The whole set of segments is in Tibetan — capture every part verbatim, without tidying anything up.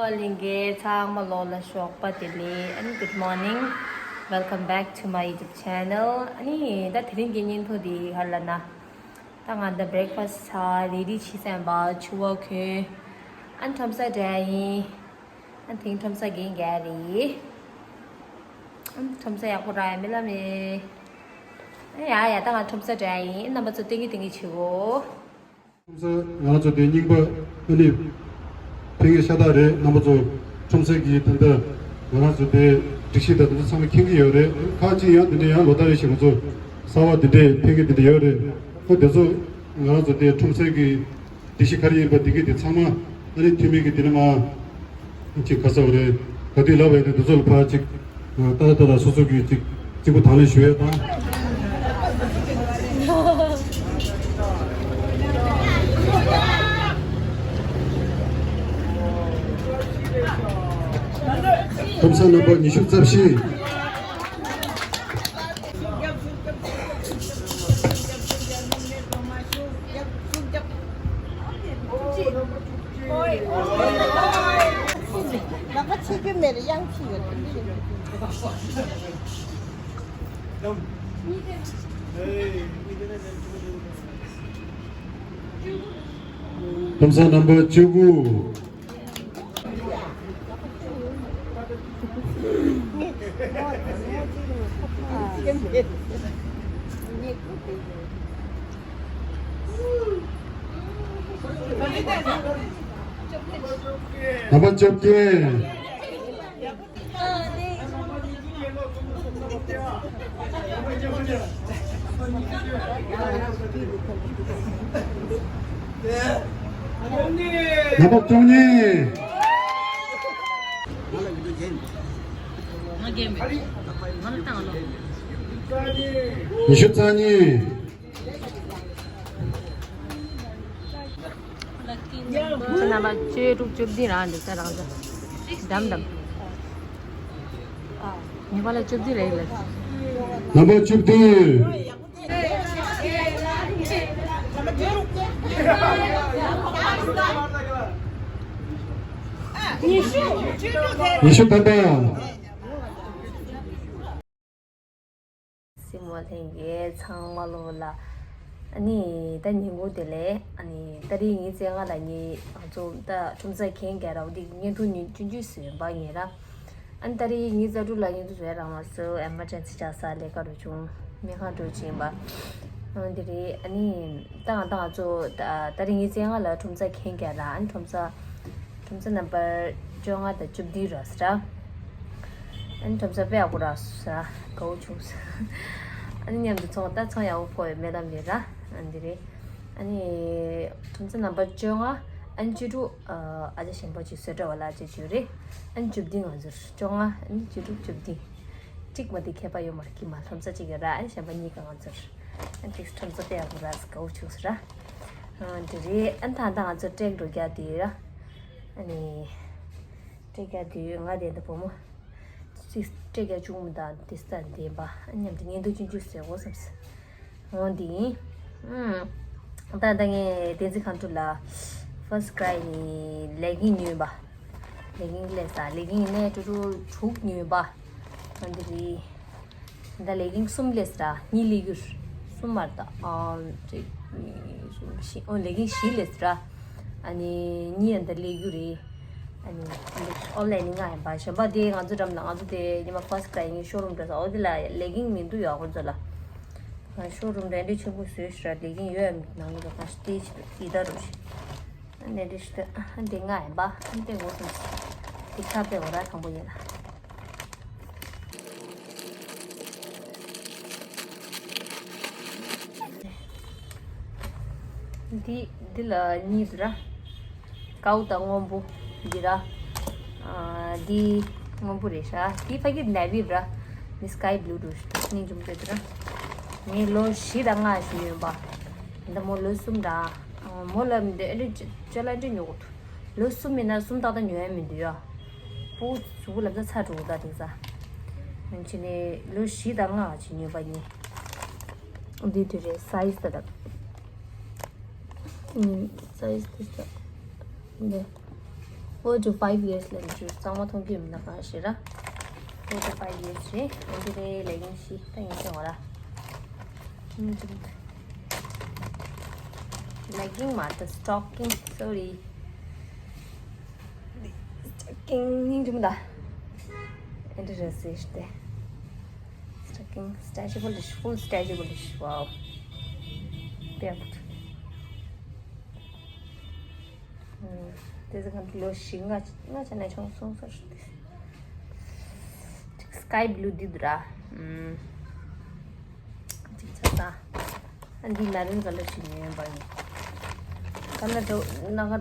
ལྷན་རྒྱས་ཚང་མ་ལོ་ལ་ཞོགས་པ་བདེ་ལེགས། ཨ་ནི་good morning, welcome back to my YouTube channel. ཨ་ནི་ད་དེ་རིང་གི་བརྙན་ཐུང་འདི་ག་རེ་ལབ་ན། ད་ང་ད་breakfast ཟ་ready བྱས་ཟིན་པ། ཕྱུ་པ་གོན། ཨ་ནི་ཁྲོམ་ས་འགྲོ་ཡ་ཡིན། ཨ་ནི་དེང་ཁྲོམ་ས་རྒན་རྒྱག་རེད། ཨ་ནི་ཁྲོམ་ས་ཡག་པོ་རག་ཡ་མེད་ལབ་ནས། ཨ་ཡ་ཡ། ད་ང་ཁྲོམ་ས་འགྲོ་ཡ་ཡིན། རྣམ་པ་ཚོ་སྟོན་གི་སྟོན་གི་བྱེད་གོ། ཁྲོམ་ས་ང་རང་ཚོ་དེ་རྙིང་པ་ཨ་ནི་ཕ་གི་ཤ་སྟག་རེད། རྣམ་པ་ཚོ་ཁྲོམ་ས་གི་ད་ལྟ་ང་རང་ཚོ་དེ་སྒྲིག་གཞི་དང་དེ་ཚོ་ཚང་མ་མཁྱེན་གྱི་ཡོད་རེད། ཁག་ཅིག་ཡང་དེ་འདྲ་ཡང་ལོ་ལྟར་རེ་བཞིན་ང་ཚོ་གསར་པ་དེ་འདྲས་ཕ་གི་དེ་འདྲ་ཡོད་རེད། ཨ་དེ་ཚོ་ང་རང་ཚོ་དེ་ཁྲོམ་ས་གི་སྒྲིག་གཞི་ག་རེ་ཡིན་པ་དེ་གི་དེ་ཚང་མ་ཨ་ནི་འཐུས་མི་གི་དེ་ནི་མ་ཅིག་ག་ས་བ་རེད། ག་དུས་ལབ་པ་ཡིན་ན་དེ་ཚོ་ལ་ཕར་ཅིག་ཏག་ཏག་ཏག་ཏག་སོ་སོ་གི་ཅིག་གཅིག་པུ་དང་ལེན་ཞུ་ཡས་དང་། ཁྲོམ་ས་རྣམ་པ་ཉི་ཤུ་རྩ་བཞི། ལག་པ་ཕྱེ་རྒྱུ་མེད་རེད། གཡང་ཕྱེ་ཡོད། ཁྲོམ་ས་རྣམ་པ་བཅུ་དགུ། རྣམ་པ་བཅོ་བརྒྱད། རྣམ་པ་བཅུ་གཉིས། ང་རྒན་མེད། ང་ལ་བཏང་ལོ། ཉི་ཤུ་རྩ་གཉིས། ཁྱེད་རྣམ་པ་བཅུ་དྲུག་བཅུ་བདུན་རང་འདུག་ས་རང་ས། འདམ་འདམ། ཉི་མ་ལ་བཅུ་བདུན་རེད་ལ། རྣམ་པ་བཅུ་བདུན། ཉི་ཤུ་ཐམ་པ། སྲིང་མོ་ལྷན་རྒྱས་ཚང་མ་ལོ་ལ། ཨ་ནི་ད་ཉིན་གུང་བདེ་ལེགས། ཨ་ནི་ཏ་རིག་ཉི་ཤུ་རྩ་ལྔ་ལ་ངས་ང་ཚོ་ད་ཁྲོམ་ས་མཁན་རྒན་ར་བ་འདི་བརྙན་ཐུང་ཉིན་ཆུང་ཆུང་བཟོས་ཡིན་པ་ངེད་ར། ཨ་ནི་ཏ་རིག་ཉི་ཤུ་རྩ་དྲུག་ལ་ཉིན་ཐོ་བཟོས་རང་མ་བཟོས། emergency ཆགས་ས་ལས་ཀ་རུ་བྱུང་། སྨན་ཁང་འགྲོ་བྱིན་པ། ཨ་འདི་རེད། ཨ་ནི་ད་ང་ད་ང་ཚོ་ད་ཏ་རིག་ཉི་ཤུ་རྩ་ལྔ་ལ་ཁྲོམ་ས་མཁན་རྒན་ར། ཨ་ནི་ཁྲོམ་ས་ཁྲོམ་ས་ནམ་བར་བཅོ་ལྔ་དང་བཅུ་བདུན་རག་ས་ར། ཨ་ནི་ཁྲོམ་ས་དཔེ་ཡག་པོ་རག་སོང་ས་ར། དགའ་བོ་བྱུང་ས། ཨ་ནི་མཉམ་དུ་ཚོང་ད་ཚོང་ཡག་པོ་ཕོག་ཡོད་མེད་ལམ་ལས་ར། ཨ་འདི་རེད། ཨ་ནི་ཁྲོམ་ས་ནམ་བར་བཅོ་ལྔ། ཨ་ནི་བཅུ་དྲུག་ཨ་ཅག་གཞན་པ་ཅིག་བཟོ་གྲྭ་བ་ལ་ཅིག་བྱོས་རེད། ཨ་ནི་བཅུ་བདུན་ང་ཚོར་བཅོ་ལྔ། ཨ་ནི་བཅུ་དྲུག་བཅུ་བདུན། གཅིག་མ་དེ་ཁྱད་པར་ཡོད་མ་རེད། ཀྱི་མ་ཁྲོམ་ས་གཅིག་ཡོད་ར། ཨ་ནི་གཞན་པ་གཉིས་ཀ་ང་ཚོར། ཨ་ནི་ཏིག་ཁྲོམ་ས་དཔེ་ཡག་པོ་ར། དགའ་བོ་བྱུང་ས་ར། ཨ་འདི་རེད། ཨ་ནི་ད་ལྟ་ང་ཚོ་ཀྲེག་འགྲོ་རྒྱག་དེ་ར། ཨ་ནི་ཀྲེག་རྒྱག་དེ་ཡོད། ང་དེ་འདི་བུ་མོ་ཅིག་ཀྲེག་རྒྱག་བཅུག་མོ་དང་དེ་ས་འདེམས་པ། ཨ་མཉམ་དུ་བརྙན་ཐུང་ཆུང་ཆུང་བཟོས་གོ་བསམ་སོང་། འོ་འདི་ཡིན། ཨུམ། ད་ལྟ་ངས་བསྟན་འཛིན་ཁམས་སྤྲུལ་ལ་first cry ནི་ལེ་གིང་ཉོས་པ། ལེ་གིང་ལས་ས་ལེ་གིང་ནས་ཀྲུ་ཀྲུ་དྲུག་ཉོས་པ། འོ་འདི་རེད། ད་ལེ་གིང་གསུམ་སླེབས་ར། གཉིས་སླེབས་རྒྱུ་རེད། གསུམ་མ་རེད་ད། ཨ་གཅིག་གཉིས་གསུམ་བཞི། ཨོ་ལེ་གིང་བཞི་སླེབས་ར། ཨ་ནི་གཉིས་ཡང་ད་སླེབས་རྒྱུ་རེད། ཨ་ནི་ཨོ་ལེ་ནི་ལྔ་ཡིན་པ། གཞན་པ་དེ་ང་ཚོ་འགྲམ་ལ་ང་ཚོ་དེ་ཉི་མ་first cry ངའི་ཤོ་རུམ་འགྲོ་ས། ཨོ་དེ་ལ་ལེ་གིང་མི་འདུག་ཡོད་ཁོང་ཚོ་ལ། ང་ཤོ་རུམ་འགྲོ་འདྲེ་ཆེན་པོ་བཟོས་ཤི་ར། ལེ་གིང་ཡོད་ཡ་མི་ནང་གི་ཁ་ཤས་དེ་ཡི་ད་རུ་ཤི། ཨ་ནི་འདི་ཤི་ད། ཨ་འདི་ལྔ་ཡིན་པ། ཨ་འདི་ངོ་སུམ་ཤི། དེ་ཁ་པེ་འོ་ར་དང་པོ་ཡིན་ལ། འདི་འདི་ལ་གཉིས་ར། ཀའུ་དང་སྔོན་པོ་འདི་ར། ཨ་འདི་སྔོན་པོ་རེད་ཤག་འདི་ཕ་གི་navy ར། འདི་sky blue རུ་ཤི་ནི་འཇུམ་པེ་ར། ངས་ལོ་བཞི་དང་ལྔ་ཞིག་ཡོད་པ། འདི་མོ་ལོ་གསུམ་ར། མོ་ལ་མི་འདོད་ཨ་འདྲ་ཅ་ལ་འདྲ་ཉོ་གོ་ཐུ། ལོ་གསུམ་མིན་ན་གསུམ་ཏག་ཏག་ཉོ་ཡ་མི་འདུག་ཡ། སྤུ་གུ་གཟུགས་པོ་ལབ་ཙ་ཚ་འགྲོ་གི་ད་དེང་སང་། ཡང་ཕྱིན་ནས་ལོ་བཞི་དང་ལྔ་ཅིག་ཉོས་པ་ཡིན། འདི་དེ་རེད། size ད་ད། ཨུམ། size དེ་ད། འདི། Four to five years ལ་འདི་གཙང་མ་མཐོང་རྒྱུ་མིན་ན་གང་ཞེ་ར། Four to five years རེད། ཨ་འདི་རེད། ལེ་གིང་ཞིག་ད་ཡིན་ཟེར་བ་ར། ལེ་གིང་མ་ད་སི་ཊོ་ཀིང་། སོ་རི། སི་ཊོ་ཀིང་སྙིང་རྗེ་མོ་ད། ཨ་འདི་རེད་ཟེར་ཏེ། སི་ཊོ་ཀིང་སི་ཊེ་ཅི་བོ་ལིཤ། ཕུལ་སི་ཊེ་ཅི་བོ་ལིཤ། ཝའོ། དེ་ཡག་པོ་འདུག་དེ་ཚོ་གང་ལོ་བཞི་ལྔ་ལྔ་ཆ་ནས་ཆུང་སོང་ས་རེད། ཅིག་སི་ཀའི་བླུ་འདི་འདུག་ར། ཨམ། ཅིག་ཆ་ས། ཨ་འདི་མེ་རུན་ཀ་ལར་ཞིག་ཉོས་པ་ཡིན། ད་ན་དོ་ན་ག་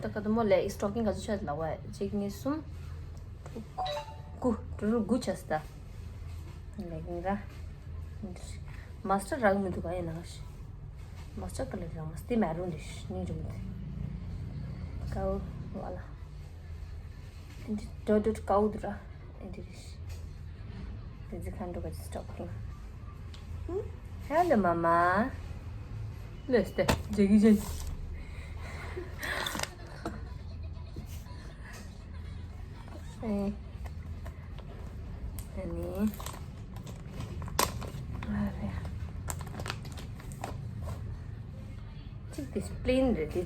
ད་ག་དུ་མོ་ལས་སི་ཊོ་ཀིང་ག་ཚོད་ཆ་ལ་བ་གཅིག་གཉིས་གསུམ། དགུ། དགུ། དྲུག་དགུ་ཆ་ས་ད། ལེ་གིང་ར། མ་སི་ཊར་རག་མི་འདུག་ག་ཡིན་ན་ཞིག་མ་སི་ཊར་ཀ་ལར་རག་མ་སི་ཊར་མེ་རུན་རེད་ཤི་ནི་རུ་མི་འདུག་ཀའོ་བ་ལ། འདི་ཌོ་ཌོ་ཀའོ་འདུག་ར། འདི་རེད་ཤི། འདི་ཚི་ཁ་འགྲོ་ག་ཅི་སི་ཊོ་ཀིང་། ཧེ་ལོ་མ་མ། ལོས་ཏེ་ཇེ་གི་ཇེ། ཨེ། ཨ་ནི། ཨ་རེ། གཅིག་དེ་པི་ལེན་རེད་དེ།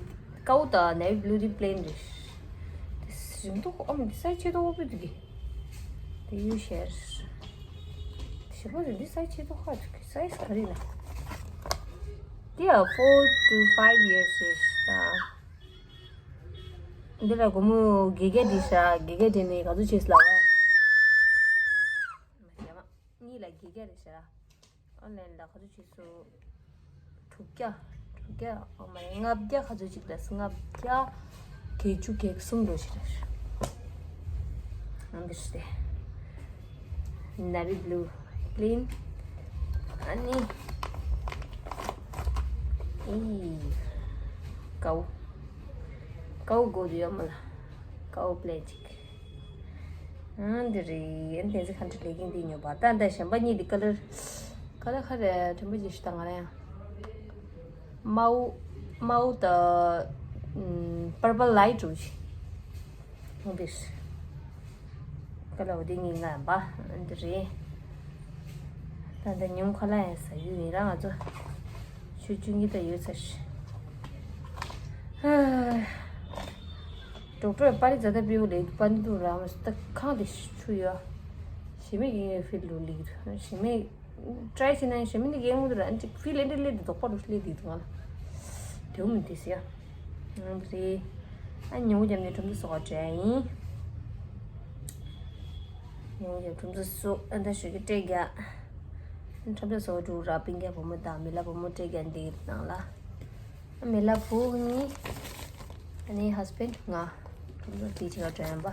ཀའོ་དང་ནེ་བི་བླུ་དེ་པི་ལེན་རེད། དེ་རིང་ཐོག་ཨམ་དེ་སའི་ཆེ་ཐོག་པོ་དེ་གི། དེ་ཡུ་ཤེར། ཞེ་པོ་རེད་དེ་སའི་ཆེ་ཐོག་ཁ་ཐུག་གི་སའི་ག་རེ་ན། དེ་ཡ་four to five years རེད་ཤག་འདི་ལ་སྒོར་མོ་བརྒྱད་བརྒྱ་བྲིས་ཤག་བརྒྱད་བརྒྱ་བྲིས་ནས་ག་ཚོད་བྱས་སླ་བ། མ་བྱས་མ། གཉིས་ལ་བརྒྱད་བརྒྱ་རེད་ཤག་ཨོན་ལན་ལ་ག་ཚོད་བྱས་སོ། དྲུག་བརྒྱ། དྲུག་བརྒྱ། ཨོ་མ་རེད། ལྔ་བརྒྱ་ག་ཚོད་ཅིག་ལ་ལྔ་བརྒྱ། བརྒྱད་ཅུ་བརྒྱད་གསུམ་འགྲོ་ཤི་རེད། ཨ་འདི་ཤི་སྟེ། ནེ་བི་བླུ། པི་ལེན། ཨ་ནི། ཨི། ཀའོ། ཀའོ་དགོས་འདུག་ཡོད་མ་ལ། ཀའོ་པི་ལེན་ཅིག་ཨ་འདི་རེད། ཨ་ནི་དེ་ཚོ་ཁ་འདྲ་ལེ་གིང་འདི་ཉོས་པ། ད་འདི་གཞན་པ་གཉིས་འདི་ཀ་ལར། ཀ་ལར་ཁ་རེ་དྲན་པ་ཅིག་ཞུ་ད་ང་རང་ཡང་། མའོ། མའོ་ད། ཨམ། པར་པལ་ལའིཊ་རུ་ཞིག་ཧོང་པིར། ཀ་ལ་འོ་དེ་ངའི་ང་ཡང་པ་འདི་རེད། ད་ལྟ་ཉུང་ཁ་ལ་ཡང་ཟ་རྒྱུ་ཡིན་ར་ང་ཚོ། ཆུ་ཆུ་གཉིས་ད་ཡོད་ཚར་ཤི། ཧ། ཌོག་ཊར་པ་རི་ཛ་ད་པིའུ་ལེ་པ་ནི་དུ་ར་མ་ད་ཁང་དེ་ཆུ་ཡོད། ཞི་མི་གི་ཕིལ་ལུ་ལི་ཞི་མི། ཊྲའི་བྱས་ན་ཞི་མི་ནི་གེ་མོ་དུ་ར་ཨན་ཅིག་ཕིལ་ཨེ་འདྲ་ལེ་དུ་དོག་པ་རུ་ལེ་དུ་ང་ལ། དེའུ་མི་དེ་སི་ཡ། ང་རེད། ཨ་ཉུང་རྒྱབ་ནས་ཁྲོམ་ཚོ་སོགས་དྲན་ཡིན། ཉུང་རྒྱབ་ཁྲོམ་ཚོ་སོགས་ཨ་འདྲ་ཞུ་གི་སྤྲད་རྒྱ། ཁྲོམ་ཚོ་སོགས་འགྲོ་ར་པིང་རྒྱ་བུ་མོ་དང་མི་ལ་བུ་མོ་སྤྲད་རྒྱ་འདི་ནང་ལ། མི་ལ་བུ་གཉིས། ཨ་ནི་ཧས་བྷེན་ང་། ཁྲོམ་ཚོ་དེ་ཆེ་བ་དྲན་པ།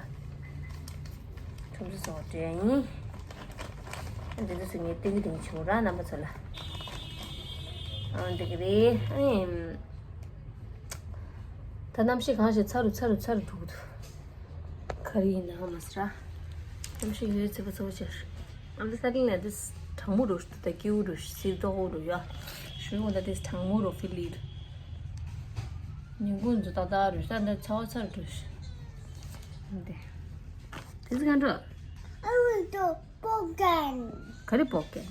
ཁྲོམ་ཚོ་སོགས་དྲན་ཡིན། ཨ་འདི་ཚོ་ངས་སྟོན་གི་དེ་ཆུང་ར་རྣམ་པ་ཚོ་ལ། ཨ་འདི་གི་རེད། ཨ་ནི། ད་གནམ་གཤིས་གང་ཞིག་ཚ་རུ་ཚ་རུ་ཚ་རུ་འགྲོ་གི་འདུག་ག་རེ་ཡིན་ན་མ་ཟེར། གནམ་གཤིས་ཡོད་ཚད་པ་ཚ་བོ་ཆེ། ཨ་འདི་ས་སྟེང་ལ་འདི་གྲང་མོ་རུ་ད་སྐྱིད་པོ་རུ་སིལ་ཏོག་རུ་ཡ། ཞུ་འོ་ད་འདི་གྲང་མོ་རུ་ཕི་ལི་རུ། ཉིན་གུང་ཚོ་ཏག་ཏག་རུ་ས་འདི་ཚ་བ་ཚ་རུ་འགྲོ་ཤི། འདི། དེ་ཚོ་གང་འགྲོ། ཨ་འདི་པོ་ཀན། ག་རེ་པོ་ཀན།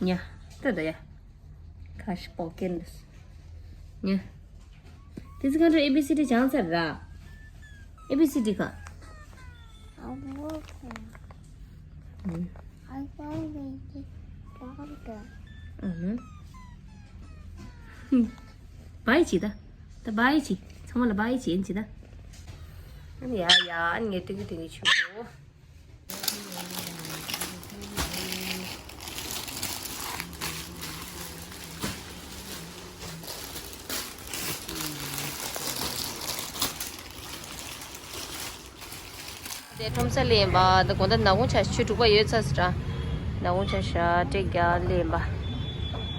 ཉ། ད་ད་ཡ། ཁ་ཤི་པོ་ཀན་ལ། ཉ། དེ་ཚོ་གང་འགྲོ་ཨེ་བི་སི་ཌི་སྦྱངས་ཚར་ར། ཨེ་བི་སི་ཌི་ག་ཨ་མོ་ཀན། ཨ་ཧུ། བའི་ཅི་ད། ད་བའི་ཅི། ཚང་མ་ལ་བའི་ཅི་ཡིན་ཅི་ད། ཨ་ནི་ཡ་ཡ་ཨ་ནི་ངས་ཏིང་གི་ཏིང་གི་ཆུ་བོ། དེ་ཁྲོམ་ས་ལེན་པ་ད་དགོང་དག་ནག་ཁུང་ཆ་ཆུ་དྲུག་པ་ཡོད་ཚ་སི་ཏྲ། ནག་ཁུང་ཆ་ཤ་སྤྲད་རྒྱ་ལེན་པ།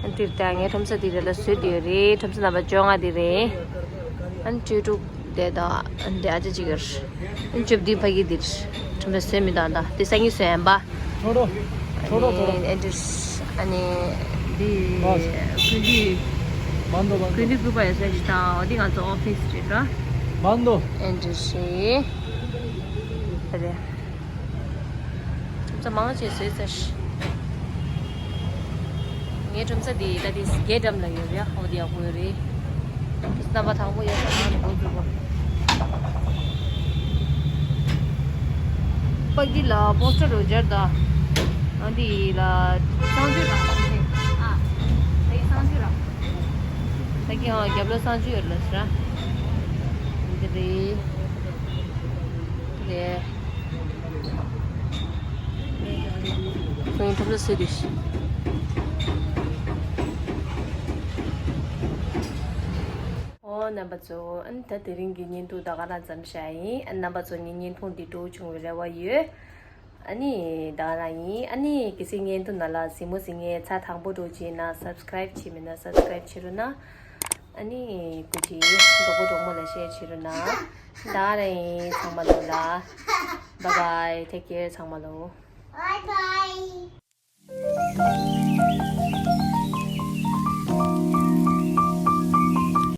ཨ་འདིར་ད་ངའི་ཁྲོམ་ས་དེ་རེད་ལ་བཟོས་དེ་ཡོད་རེད། ཁྲོམ་ས་ནམ་པ་བཅོ་ལྔ་དེ་རེད། ཨ་ནི་ཆུ་དྲུག་དེ་དང་ཨ་འདི་ཨ་ཅག་ཅིག་ཡོད་རེད། ཨ་ནི་ཆུ་བདུན་ཕ་གི་དེ་རེད། ཁྲོམ་ས་བཟོས་མི་དང་ད་དེ་སང་ཉིན་བཟོས་ཡིན་པ། ཁྲོ་རོ། ཁྲོ་རོ་ཁྲོ་རོ། ཨ་ནི་འདི་ཀུན་འདུས། མ་འདོད་པ། ཀུན་འདུས་ཀུན་པ་ཡོད་ས་ཞིག་དང་འོ་དེ་ང་ཚོ་ཨོ་ཕི་སི་རེད་ར། ཨེ་འདྲ་ཞིག་རེད། ཁྲོམ་ས་མང་ཆེ་བཟོས་ཚར་ཤག་ངའི་ཁྲོམ་ས་འདི་ད་ལྟ་རྒྱལ་འགྲམ་ལ་ཡོད་རེད། ཨོ་དེ་ཡག་པོ་ཡོད་རེད། རྣམ་པ་དང་པོ་ཡོད་ས་ནང་ལ་འགོ་འཛུགས་པ། པ་གི་ལ་པོ་སི་ཊར་རོ་ཇར་ད། ཨ་འདི་ལ་གསང་སྤྱོད་ར། ཨ་ད་གི་གསང་སྤྱོད་ར། ད་གི་ཨ་རྒྱབ་ལ་གསང་སྤྱོད་ཡོད་ལ་ཟེར། འདི་རེད། རེད། ཁོང་ཁྲོམ་ལ་སེ་དུས། ཨོ་རྣམ་པ་ཚོ། ཨ་ནི་ད་དེ་རིང་གི་བརྙན་ཐུང་ད་ག་རང་ཙམ་བཞག་ཡིན། ཨ་རྣམ་པ་ཚོ་ངའི་བརྙན་ཐུང་འདི་སྤྲོ་བོ་བྱུང་བའི་རེ་བ་ཡོད། ཨ་ནི་ད་ག་རང་ཡིན། ཨ་ནི་གལ་སྲིད་བརྙན་ཐུང་ནང་ལ་གཟིགས་མོ་གཟིགས་མཁན་ཚ་དང་པོ་འགྲོ་བྱས་ན་སབ་སི་ཀ་རའིབ་བྱས་མེད་ན་སབ་སི་ཀ་རའིབ་བྱེད་རོགས་གནང་། ཨ་ནི་སྐུ་མཁྱེན་གྲོགས་པོ་གྲོགས་མོ་ལ་ཤེར་བྱེད་རོགས་གནང་། ད་ག་རང་ཡིན། ཚང་མ་ལོ་ལ། Bye bye, take care ཚང་མ་ལོ། Bye bye.